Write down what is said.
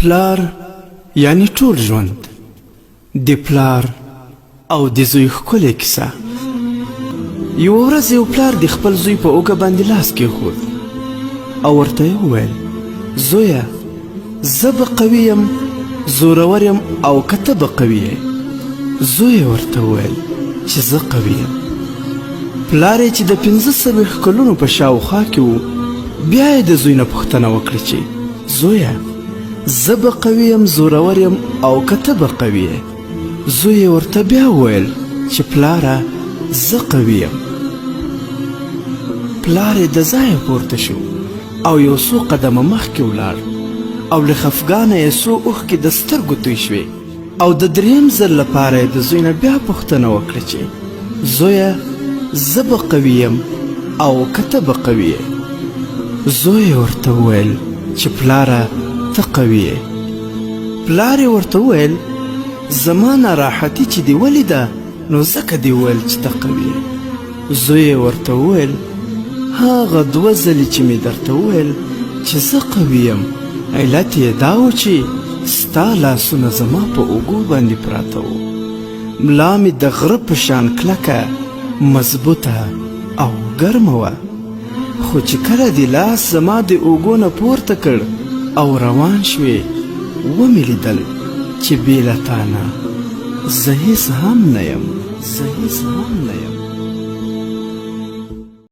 پلار یعنی ټول ژوند، د پلار او د زوی ښکلې کیسه. یوه ورځ یو پلار د خپل زوی په اوږه باندې لاس کېښود او ورته یې وویل: زویه، زه به قوي یم، زورور یم، او که ته به قوي یې؟ زوی یې ورته وویل چې زه قوي یم. پلار یې چې د 45 کلونو په شاوخوا کې و، بیا یې د زوی نه پوښتنه وکړه چې زویه، زه به قوي یم، زورور یم، او که ته به قوي یې؟ زوی یې ورته بیا وویل چې پلاره، زه قوي یم. پلار یې د ځایه پورته شو او یو څو قدمه مخکې ولاړ او له خفګانه یې څو اوښکې د سترګو توی شوې، او د دریم ځل لپاره یې د زوی نه بیا پوښتنه وکړه چې زویه، زه به قوي یم او که ته به قوي یې؟ زوی یې ورته وویل چې پلاره، ته قوي یې. پلار یې ورته وویل: زما ناراحتي چې دې ولیده، نو ځکه دې وویل چې ته قوي یې. زوی یې ورته وویل: هغه دوه ځلې چې مې درته وویل چې زه قوي یم، علت یې دا و چې ستا لاسونه زما په اوږو باندې پراته وو، ملا مې د غره په شان کلکه، مضبوطه او ګرمه وه، خو چې کله دې لاس زما د اوږو نه پورته کړ او روان شوې، ومې لیدل چې بې له تا نه زه هیڅ هم نه یم، زه هیڅ هم نه یم.